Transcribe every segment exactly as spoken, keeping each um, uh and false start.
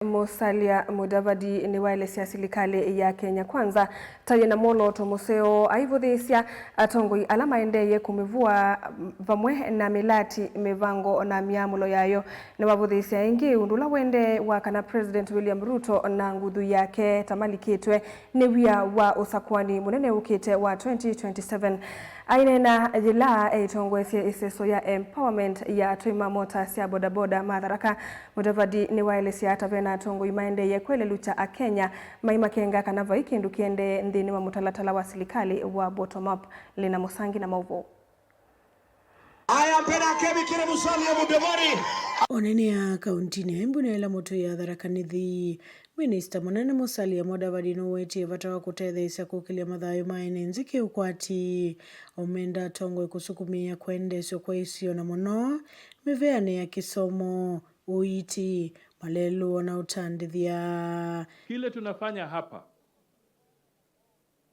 Musalia Mudavadi nĩwaelesya silikalĩ ya Kenya Kwanza ta yĩna mwolooto mũseo, aivũthĩĩsya atongoi ala maendeeye kũmĩvũa vamwe na mĩlati, mĩvango na myamũlo yayo. Nĩwavũthĩĩsya ĩngĩ ũndũ ũla wendee wa kana President William Ruto na nguthu yake ta malikĩtwe nĩ wia wa ũsakũani mũnene ũkĩte wa twenty twenty-seven. Aineena yĩla eĩtongoesye ĩseso ya empowerment ya atwai ma mota sya bodaboda ma Tharaka, Mudavadi nĩwaelesya ata ve na atongoi maendeeye kwelelukya Akenya maimakenga kana vai kĩndũ kĩendee nthĩnĩ wa mũtalatala wa silikalĩ wa bottom up. Lina Mũsangi na maũvoo. Aya, mbere akemi kĩrĩ Musalia Mudavadi. Onene ya kauntinĩ ya Embu nĩ ĩla mũtũi ya Tharaka Nithi. Minista mũnene Musalia Mudavadi nũwetie vata wa kũtetheesya kũkĩlya mathayũ ma ene nzĩ kĩũkwati. Aumenda atongoi kũsukumĩĩa kwendeesyo kwa isio na mũno mĩveanĩ ya kĩsomo, ũiiti, malelũo na ũtandĩthya. Kile tunafanya hapa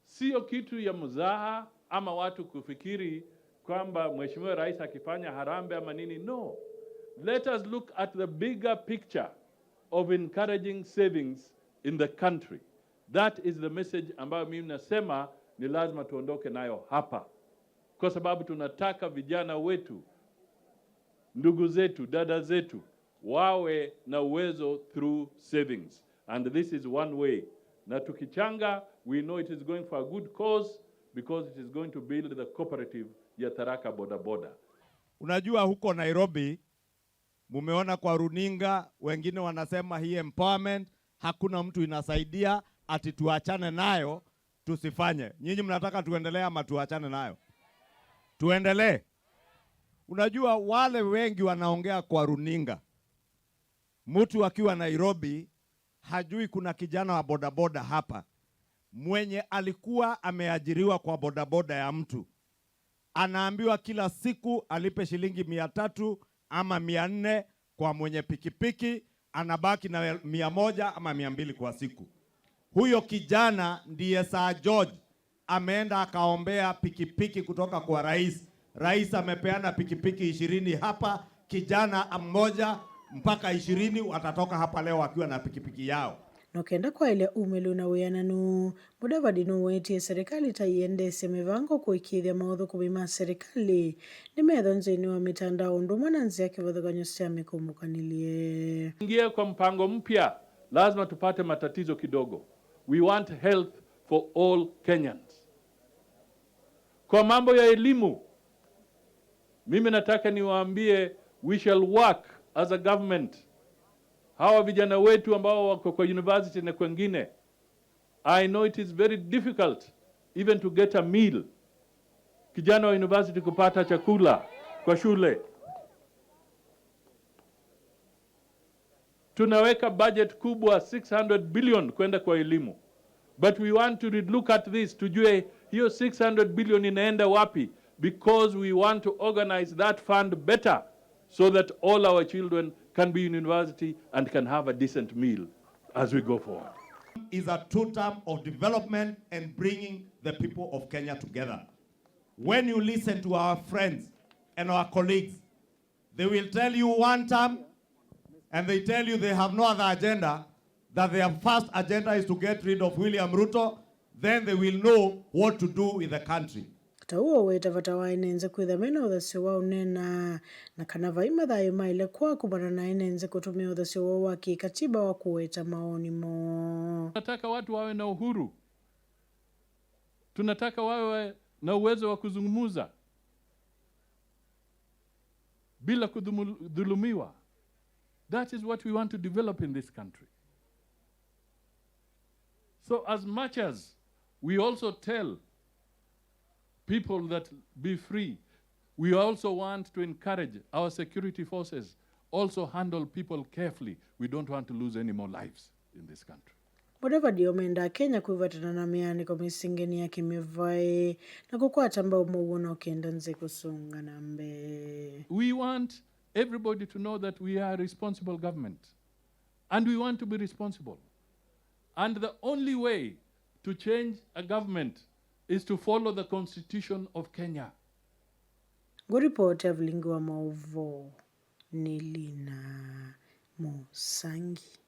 sio kitu ya mzaha ama watu kufikiri kwamba Mheshimiwa Rais akifanya harambee ama nini. No. Let us look at the bigger picture of encouraging savings in the country. That is the message ambayo mimi nasema ni lazima tuondoke nayo hapa, kwa sababu tunataka vijana wetu, ndugu zetu, dada zetu wawe na uwezo through savings, and this is one way. Na tukichanga, we know it is going for a good cause, because it is going to build the cooperative ya Tharaka Boda Boda. Unajua, huko Nairobi mumeona kwa runinga wengine wanasema hii empowerment hakuna mtu inasaidia, ati tuachane nayo, tusifanye. Nyinyi mnataka tuendelee ama tuachane nayo? Tuendelee. Unajua, wale wengi wanaongea kwa runinga, mtu akiwa Nairobi hajui kuna kijana wa bodaboda hapa mwenye alikuwa ameajiriwa kwa bodaboda ya mtu, anaambiwa kila siku alipe shilingi mia tatu ama mia nne kwa mwenye pikipiki, anabaki na mia moja ama mia mbili kwa siku. Huyo kijana ndiye Sir George ameenda akaombea pikipiki kutoka kwa rais. Rais amepeana pikipiki ishirini hapa, kijana mmoja mpaka ishirini watatoka hapa leo wakiwa na pikipiki yao. No kenda kwaĩlya umĩlu na wĩananu, Mudavadi nũwetie serikali ta iendeesya mĩvango kũĩkĩĩthya maũthũkũmi ma serikali nĩmethwa nzĩnĩ wa mitandao ũndũ ũmwe na nzĩa kĩvathũkany'o sya mĩkũmbũkanĩlye. Ingia kwa mpango mpya, lazima tupate matatizo kidogo. We want health for all Kenyans. Kwa mambo ya elimu, mimi nataka niwaambie, we shall work as a government. Hawa vijana wetu ambao wako kwa university na kwengine, I know it is very difficult even to get a meal. Kijana wa university kupata chakula kwa shule. Tunaweka budget kubwa six hundred billion kwenda kwa elimu. But we want to re-, look at this, tujue hiyo six hundred billion inaenda wapi, because we want to organize that fund better so that all our children can be in university and can have a decent meal as we go forward. Is a two term of development and bringing the people of Kenya together. When you listen to our friends and our colleagues, they will tell you one term, and they tell you they have no other agenda, that their first agenda is to get rid of William Ruto, then they will know what to do with the country. Ta ũu ũweta vata wa ene nzĩ kwĩtha mena ũthasyo wa ũneena na kana vai mathayũ maĩle kwa kumana na ene nzĩ kũtũmĩa ũthasyo woo wa kĩkatiba wa kũweta maoni moo. Tunataka watu wawe na uhuru. Tunataka wawe na uwezo wa kuzungumza bila kudhumu-, dhulumiwa. That is what we want to develop in this country. So as much as we also tell people that be free, we also want to encourage our security forces also handle people carefully. We don't want to lose any more lives in this country. Mudavadi omendaa Kenya kwĩvatana na mĩanĩko mĩsengeni ya kĩmĩvaĩ na kũkwata mbau mũuo no kenda nzĩ kũsonga na mbee. We want everybody to know that we are a responsible government, and we want to be responsible. And the only way to change a government is to follow the constitution of Kenya. Ngũripoti Avilingi wa maũvoo nĩ Lina Mũsangi.